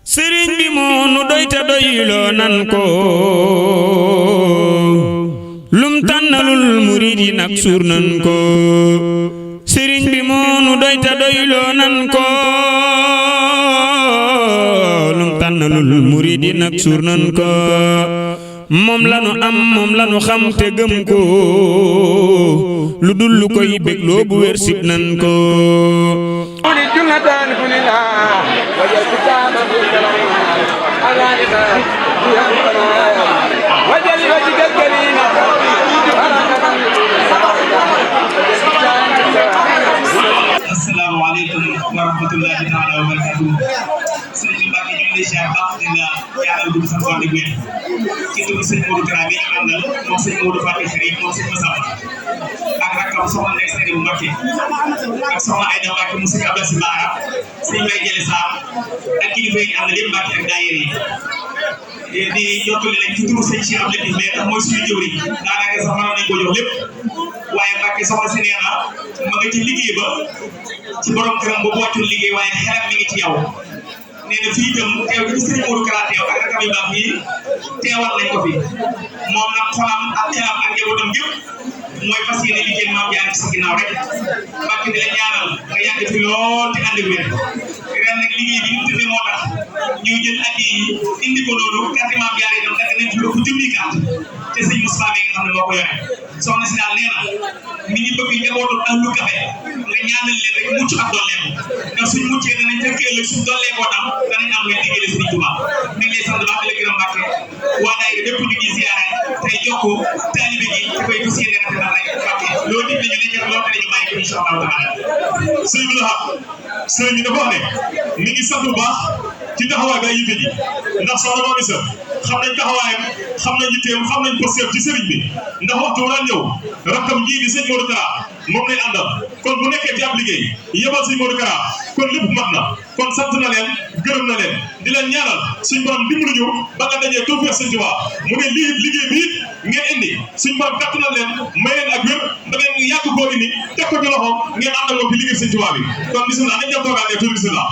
sëriñ bi moo nu doy te doyloo nan ko lum tànnalul murid yi nag suur nan ko sëriñ bi moo nu doy te doyloo nan ko lum tànnalul murid yi nag suur nan ko moom lanu am moom lanu xam te gëm ko lu dul lu koy bégloo bu wér sib nan ko Assalamu alaikum wa rahmatullahi ta'ala wa barakatuh. Sëriñ bi Mbacke ñu ngi lay ziar baax di la yàlla dugg sa tool di wér ci turu sëñ Modou Kara bi ñu àndal moom sëñ Modou Fatou Xarit moom sëñ Massamba ak rakkam soxna Ndeye Seydou Mbacke ak soxna Aïda Mbacke mu sëñ Abdou Sibara sëñ Mbaye Jële Sarr ak kilifa yi ñu àndal yëpp Mbacke ak daayira yi di jottali leen ci turu sëñ Cheikh Abdou Latif mais mooy suñu jëwriñ daanaka sax mënoon nañ ko jox lépp waaye Mbacke soxna si nee na ma nga ci liggéey ba ci borom këram boobu wàccul liggéey waaye xelam mi ngi ci yow nee na fii itam teew gi sëriñ Modou Kara teew ak rakam yu baax yi teewal nañ ko fi moom nag xolam ak xelam ak njabootam yëpp mooy fas yéene liggéey maam jaar ci sa ginnaaw rek Mbacke di la ñaanal nga yàgg fi lool te ànd ak wér ren nag liggéey bi ñu tëddee moo tax ñuy jël at yi indi ko noonu carte maam jaar itam dagg nañ ci lu junni carte te sëñ Moussa mi nga xam ne moo ko yore soxna si daal nee na mi ngi bëgg njabootu Ahlu Café nga ñaanal leen rek mucc ak dolleeku ndax suñ muccee danañ fekkee ëllëg suñ dolleekoo tam danañ am luy liggéeyal Sëriñ Tuubaa mi ngi lay sant baax di la gërëm Mbàkke waa daayira bépp ñu ngi ziyaare tey jokk taalibe gi ci koy fas yéene rafetal rek Mbàkke loolu nit ñu ne jëf loo tere ñu bàyyi ko incha allahu taala sëñ bi la sëñ bi dafa wax ne mi ngi sant bu baax ci taxawaay ba yitte ji ndax soxna Mame Issa xam nañ taxawaayam xam nañ yitteem xam nañ posteem ci sëriñ bi ndax waxtu daan ñëw rakkam ji di sëñ Modou Kara moom lay àndal kon bu nekkee ci ab liggéey yebal sëñ Modou Kara kon lépp mat na kon sant na leen gërëm na leen di leen ñaanal suñ borom dimbali ñu ba nga dajee tawfeex sëñ Tuubaa mu ne lii liggéey bi it ngeen indi suñ borom kattanal leen may leen ak wér da ngeen yàgg koo indi teg ko ci loxo ngeen àndal moom ci liggéey sëñ Tuubaa bi kon bisimilah nañ dem toogaat ne tur bisimilah